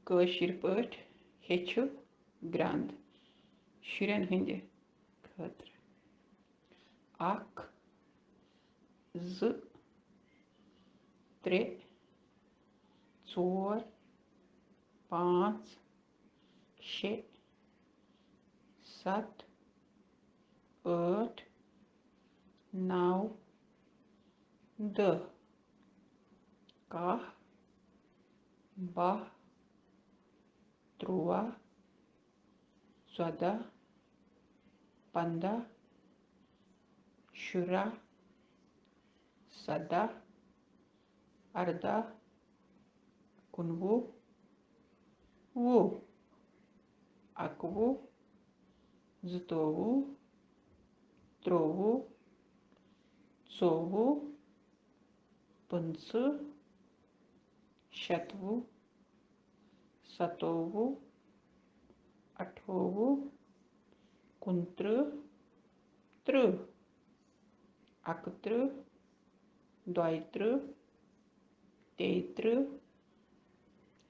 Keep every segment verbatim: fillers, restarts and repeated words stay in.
کٲشِر پٲٹھۍ ہیٚچھِو گرٛنٛد شُرٮ۪ن ہٕنٛدِ خٲطرٕ۔ اَکھ، زٕ، ترٛےٚ، ژور، پانٛژھ، شےٚ، ستھ، ٲٹھ، نو، دہ، کاہ، باہ، ترٛواہ، ژۄداہ، پنٛداہ، شُراہ، سداہ، ارداہ، کُنوُہ، وُہ، اکوُہ، زٕتووُہ، ترٛووُہ، ژووُہ، پٕنٛژٕہ، شتوُہ، ستووُہ، اٹھووُہ، کُنترٕہ، ترٕہ، اکترٕہ، دۄیترٕہ، تیٚیترٕہ،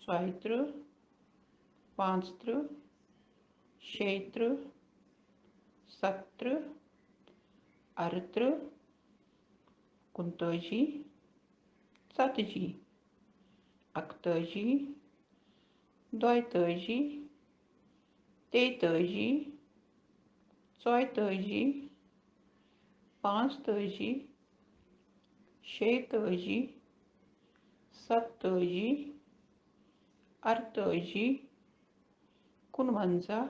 ژۄیترٕہ، پانٛژترٕہ، شیٚیترٕہ، ستترٕہ، ارترٕہ، کُنتٲجی، ژتجی، اکتٲجی، دۄیتٲجی، تیٚیتٲجی، ژۄیتٲجی، پانٛژتٲجی، شیٚیتٲجی، ستتٲجی، ارتٲجی، کُنونزہ،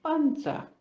پنژاہ۔